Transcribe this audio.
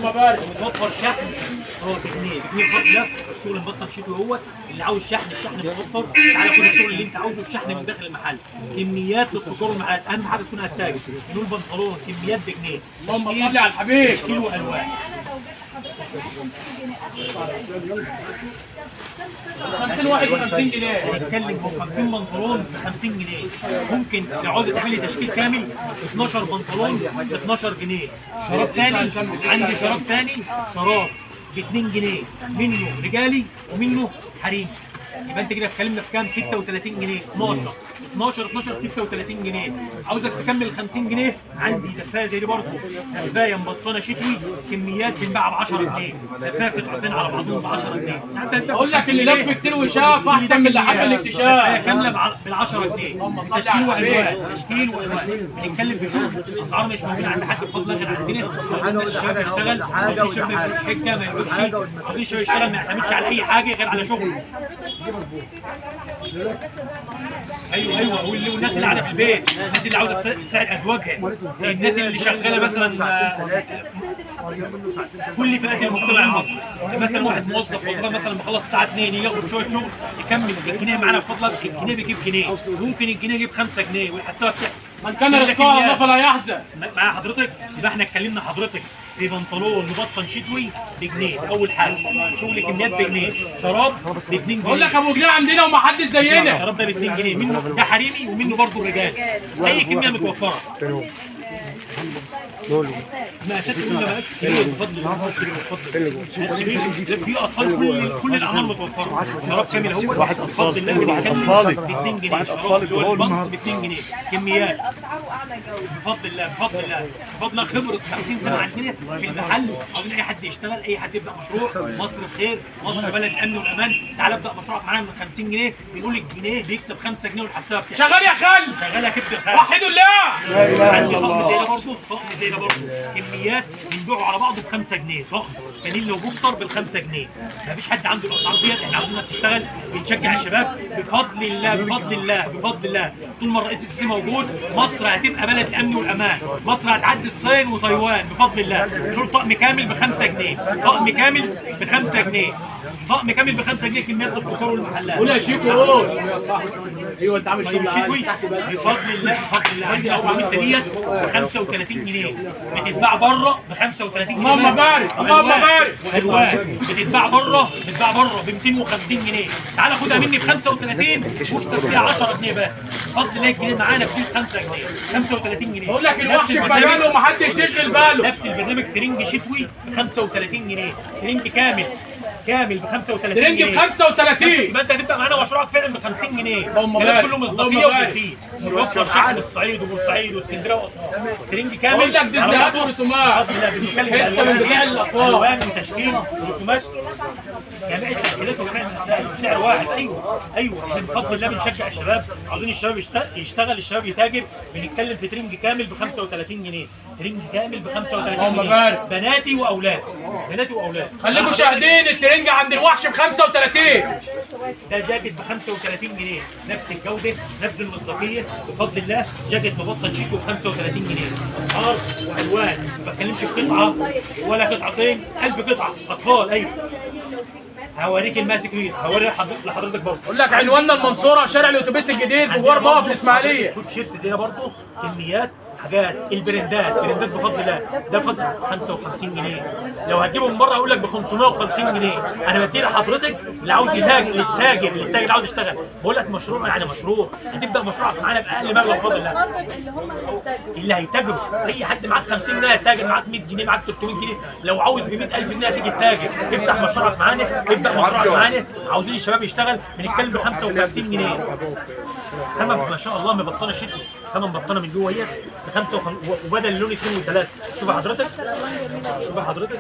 اللهم بارك. متوفر شحن بجنيه، بجنيه بفضل الله. الشغل مبطل شتوي اهوت، اللي عاوز شحن الشحن متوفر. تعالى خد الشغل اللي انت عاوزه، الشحن من داخل المحل. كميات للتجار والمحلات، اهم حاجة تكون هتاجر. نقول بنطلون كميات بجنيه. اللهم صل على الحبيب. تشكيل والوان. 50 واحد ب 50 جنيه. بنتكلم في 50 بنطلون ب 50 جنيه. ممكن لو عاوز تعملي تشكيل كامل 12 بنطلون ب 12 جنيه. شراب تاني عندي، شراب تاني شراب ب 2 جنيه، منه رجالي ومنه حريمي. يبقى انت كده اتكلمنا في كام؟ 36 جنيه. 12 12 12 36 جنيه. عاوزك تكمل 50 جنيه. عندي دفايه زي دي برضه، دفايه مبطنه شتوي، كميات بنباعها ب 10 جنيه. دفايه قطعتين على بعضهم ب 10 جنيه. يعني انت اقول لك اللي لف كتير وشاف احسن من اللي حب دفايه الاكتشاف. كاملة بال 10 جنيه. اللهم صل تشكيل على الحبيب. والوان، تشكيل والوان. بنتكلم في شغل اسعار مش موجودة عند حد بفضل غير عندنا. عاوزين الشباب يشتغل، عاوزين الشباب ما يشوفش حجه، ما يقعدش. عاوزين الشباب يشتغل، ما يعتمدش على اي حاجة غير على شغله. ايوه والناس اللي قاعدة في البيت، الناس اللي عاوزه تساعد ازواجها، الناس اللي شغالة مثلا، كل فئات المجتمع المصري. مثلا واحد موظف وظيفة مثلا بخلص الساعة 2 ياخد شوية شغل يكمل الجنيه معانا بفضلك. الجنيه بيجيب جنيه، ممكن الجنيه يجيب 5 جنيه والحسابه بتحسب. من كان رزقه على الله فلا يحزن. مع حضرتك يبقى احنا اتكلمنا حضرتك في بنطلون مبطن شتوي بجنيه، ده اول حاجة. شغل كميات بجنيه، شراب ب 2 جنيه. بقول لك ابو جنيه عندنا ومحدش زينا. الشراب ده ب 2 جنيه، منه ده حريمي ومنه برضه الرجال. اي كمية متوفرة. مقاسات، كل مقاس كبير بفضل الله، مقاس كبير بفضل الله، مقاس كبير في اطفال، كل الاعمار متوفرة. شراب كامل اهو واحد بفضل أطفال، الله. واحد بنتكلم أطفالي. ب 2 جنيه. واحد شراب أطفالي اللي هو جوه البنص النهارده. ب 2 جنيه كميات. الاسعار واعلى جوده. بفضل الله، بفضل الله، بفضل الله. خبرة 50 سنة عندنا في المحل. عاوزين أي حد يشتغل، أي حد يبدأ مشروع. مصر بخير، مصر بلد الأمن والأمان. تعالى ابدأ مشروعك معانا من 50 جنيه. بنقول الجنيه بيكسب 5 جنيه والحسابة بتاعته. شغال يا خال. شغالة كبد الخال. وحدوا الله. لا اله عندي الا طقم زي ده الله. برضه، طقم زي ده برضه كميات بنبيعه على بعضه ب 5 جنيه. طقم فانيلا وبوكسر بال 5 جنيه. مفيش حد عنده الاسعار ديت. احنا عاوزين الناس تشتغل، بنشجع الشباب بفضل الله، بفضل الله، بفضل الله. طول ما الرئيس السيسي موجود مصر هتبقى بلد الامن والامان. مصر هتعدي الصين وتايوان بفضل الله. بنقول طقم كامل ب 5 جنيه، طقم كامل ب 5 جنيه، طقم كامل ب 5 جنيه. كميات للتجار والمحلات. قول يا شيكو قول. ايوه انت عامل طيب شغل عالي. الشتوي بفضل الله، بفضل الله. عندي 400 ديت ب 35 جنيه، بتتباع بره ب 35 جنيه. اللهم بارك، اللهم بارك. والوان بتتباع بره، بتتباع بره ب 250 جنيه. تعالى خدها مني ب 35 واكسب فيها 10 جنيه بس. بفضل الله الجنيه معانا ب 5 جنيه، 35 جنيه. بقول لك نفس الوحش في البرنامج- مجاله ومحدش يشغل باله. نفس البرنامج ترنج شتوي ب 35 جنيه، ترنج كامل كامل ب 35 ترنج جنيه. ب 35. يبقى انت هتبدا معانا مشروعك فعلا ب 50 جنيه. اللهم كلام بارك، كله اللهم مصداقية بارك. وبتفيد. متوفر شحن الصعيد وبورسعيد واسكندريه واسوان. ترنج كامل بقول لك ديزنيهات ورسومات. بفضل الله. بنتكلم حتة من بتاع الاطفال. الوان وتشكيل ورسومات، جميع التشكيلات وجميع المسائل سعر واحد. ايوه ايوه، احنا بفضل الله بنشجع الشباب، عاوزين الشباب يشتغل، الشباب يتاجر. بنتكلم في ترنج كامل ب 35 جنيه، ترنج كامل ب 35 اللهم جنيه. بارك. بناتي واولاد، بناتي واولاد. خليكم شاهدين الترنج عند الوحش ب 35. ده جاكيت ب 35 جنيه، نفس الجودة، نفس المصداقية بفضل الله. جاكيت مبطن شيكو ب 35 جنيه، اسعار والوان. ما بتكلمش في قطعه ولا قطعتين، 1000 قطعه اطفال. ايوه هوريك الماسك كبير، هوري لحضرتك برضه. اقول لك عنواننا المنصورة، شارع الاتوبيس الجديد بجوار موقف الاسماعيلية. سوت شيرت زي ده برضه، كميات، حاجات البرندات، برندات بفضل الله. ده بفضل 55 جنيه. لو هتجيبه من بره هقول لك ب 550 جنيه. انا بدي لحضرتك اللي عاوز يتاجر، للتاجر، للتاجر اللي عاوز يشتغل. بقول لك مشروع يعني مشروع، هتبدا مشروعك معانا باقل مبلغ بفضل الله. اللي هم هيحتاجوا اللي هيتاجروا، اي حد معاك 50 جنيه هتاجر، معاك 100 جنيه، معاك 300 جنيه، لو عاوز ب 100000 جنيه هتيجي تتاجر. افتح مشروعك معانا، ابدا مشروعك معانا. عاوزين الشباب يشتغل. بنتكلم ب 55 جنيه. خامة ما شاء الله مبطنه شتوي، خامة مبطنه من جوه اهي ب 55، وبدل اللون 2 و3. شوف حضرتك، شوف حضرتك.